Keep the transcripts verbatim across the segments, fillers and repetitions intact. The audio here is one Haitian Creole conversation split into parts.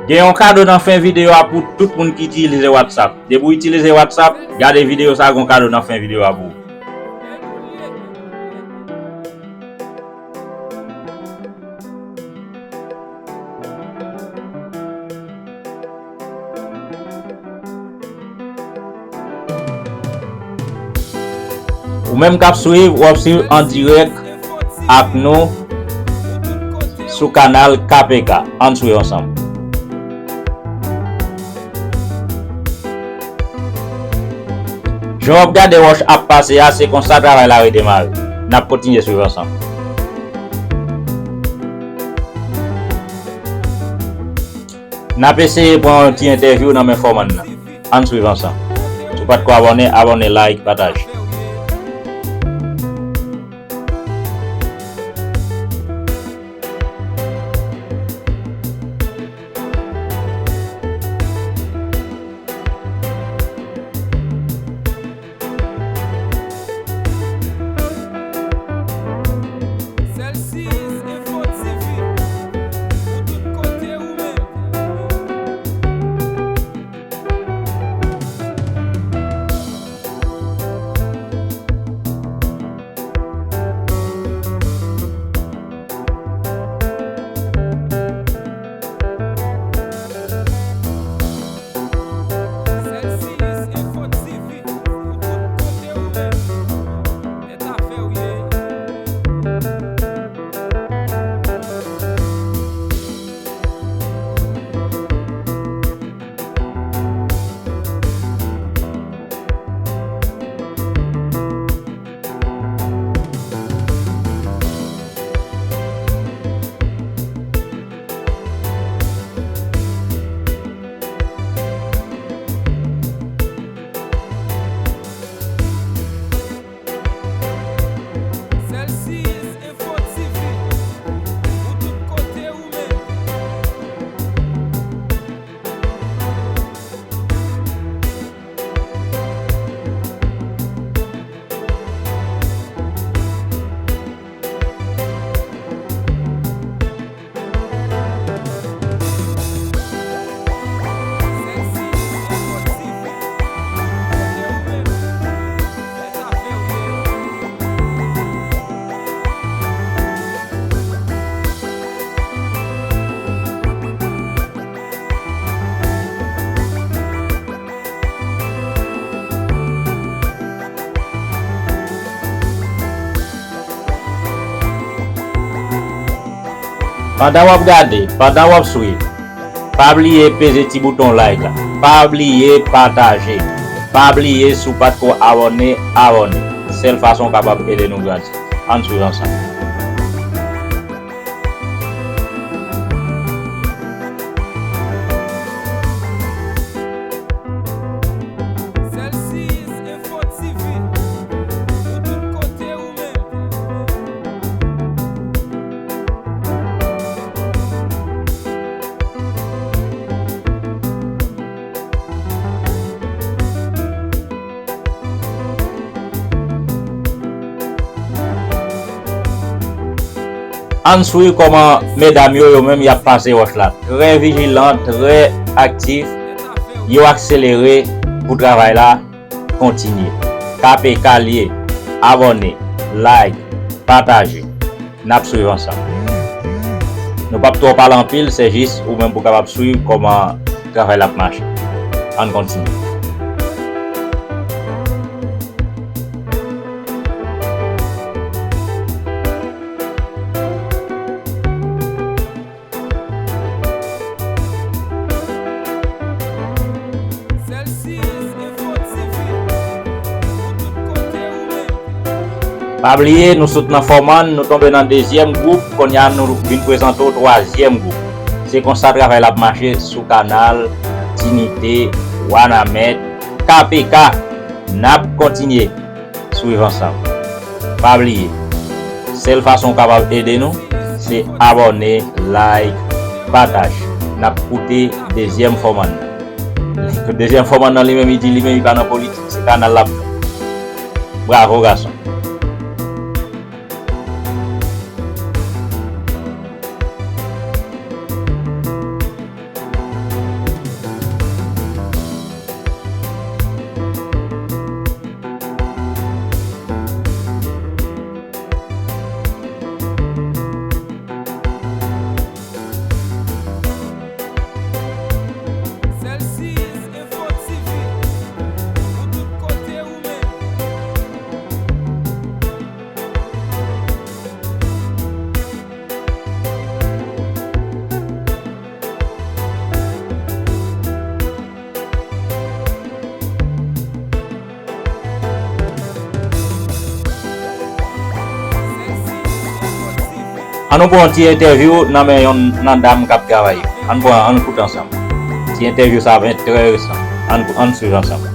Gen yon kado nan fen videyo a pou tout moun ki itilize WhatsApp. Depi w itilize WhatsApp, gade videyo sa, gen yon kado nan fen videyo a pou ou. Ou menm k ap swiv, w ap swiv an dirèk ak nou sou kanal K P K. Ann swiv ansanm. Jan w ap gade wòch ap pase a, se konsa travay la redemare. N ap kontinye swiv ansanm. N ap eseye pran yon ti entèvyou nan men fòmann nan. Ann swiv ansanm. Si w pa t ko abòne, abòne, like, pataje. Celsius Info T V, ou tout kote ou menm. Celsius Info T V, ou tout kote ou menm. Nèt afè w ye. Celsius Info T V, ou tout kote ou menm. Pandan w ap gade, pandan w ap swiv, pa bliye peze ti bouton like la. Pa bliye pataje. Pa bliye, si w pa t ko abòne, abòne. Sèl fason w kapab ede nou grandi. Ann swiv ansanm. Celsius Info T V, ou tout kote ou menm. Ann swiv kòman medam yo, yo menm, y ap pase wòch la. Trè vijilan, trè aktif. Yo akselere pou travay la kontinye. K P K l ye. Abòne, like, pataje. N ap swiv ansanm. Nou p ap twò pale anpil, se jis ou menm pou kapab swiv kòman travay la ap mache. Ann kontinye. Celsius Info T V, ou tout kote ou menm. Pa bliye, nou sot nan fòmann, nou tonbe nan dezyèm gwoup, kounye a nou vin prezante w twazyèm gwoup. Se konsa travay la ap mache sou kanal Dinite, Wanament, K P K. N ap kontinye. Swiv ansanm. Pa bliye, sèl fason w kapab ede nou, se abòne, like, pataje. N ap koute dezyèm fòmann nan. Dezyèm fòmann nan, li menm, li di li menm li pa nan politik, se kanal l ap fè. Bravo gason. Nou pran yon ti entèvyou nan men yonn nan dam k ap travay yo. Ann pran, ann koute ansanm. Ti entèvyou sa ap enteresan. Ann, ann swiv ansanm.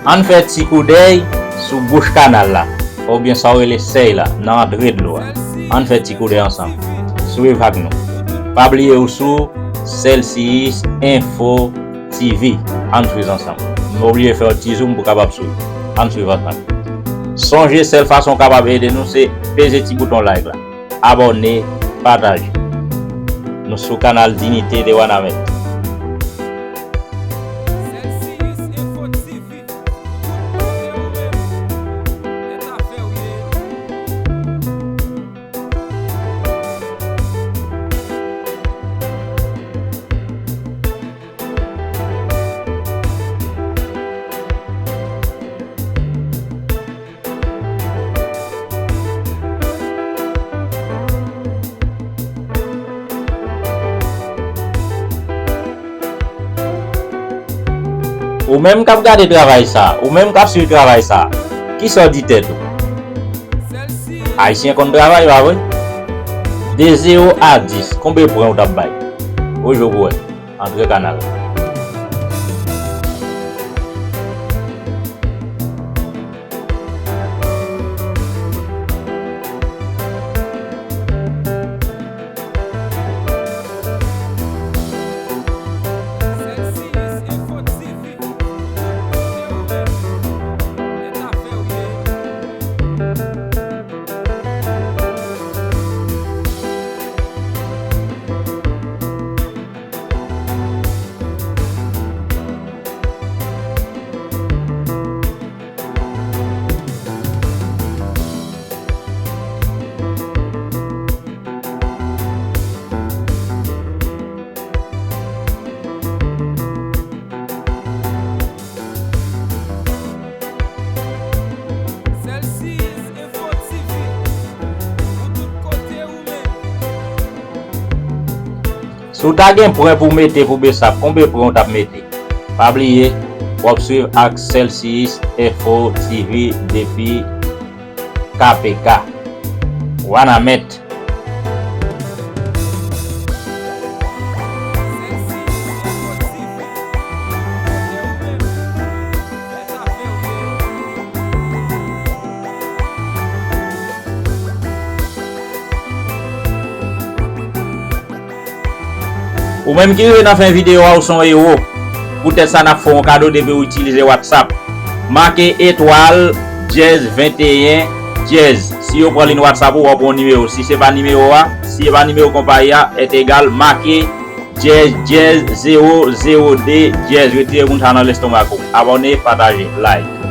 Ann fè ti koudèy sou bouch kanal la, oubyen sa w rele sèy la, nan antre dlo a. Ann fè ti koudèy ansanm. Swiv ak nou. Pa bliye ou sou Celsius Info T V. Ann swiv ansanm. M oblije fè yon ti zoom pou kapab swiv. Ann swiv ansanm. Sonje sèl fason w kapab ede nou se peze ti bouton like la. Abòne, pataje. Nou sou kanal Dinite de Wanament. Celsius Info T V, tout kote ou menm, e afè w ye. Ou menm k ap gade travay sa, ou menm k ap swiv travay sa, kisa w di tèt ou? Ayisyen konn travay, pa vre? De zewo a dis, konbyen pwen ou t ap bay? Ou jwe pou wè. Antre kanal. Celsius Info T V, pou tout kote ou menm. Si w ta gen pwen pou mete pou BSAP, konbyen pwen w t ap mete? Pa bliye, w ap swiv ak Celsius Info T V depi K P K. Wanament. Ou menm ki rive nan fen videyo a, ou se yon ewo. Poutèt sa, n ap fè w yon kado depi w itilize WhatsApp. Make etwal dyèz venteyen dyèz. Si yo pran liy WhatsApp ou, w ap wè yon nimewo. Si se pa nimewo a, si se pa nimewo konpayi a, èt egal, make dyèz dyèz zewo zewo de dyèz. Retire moun sa nan lestomak ou. Abòne, pataje, like.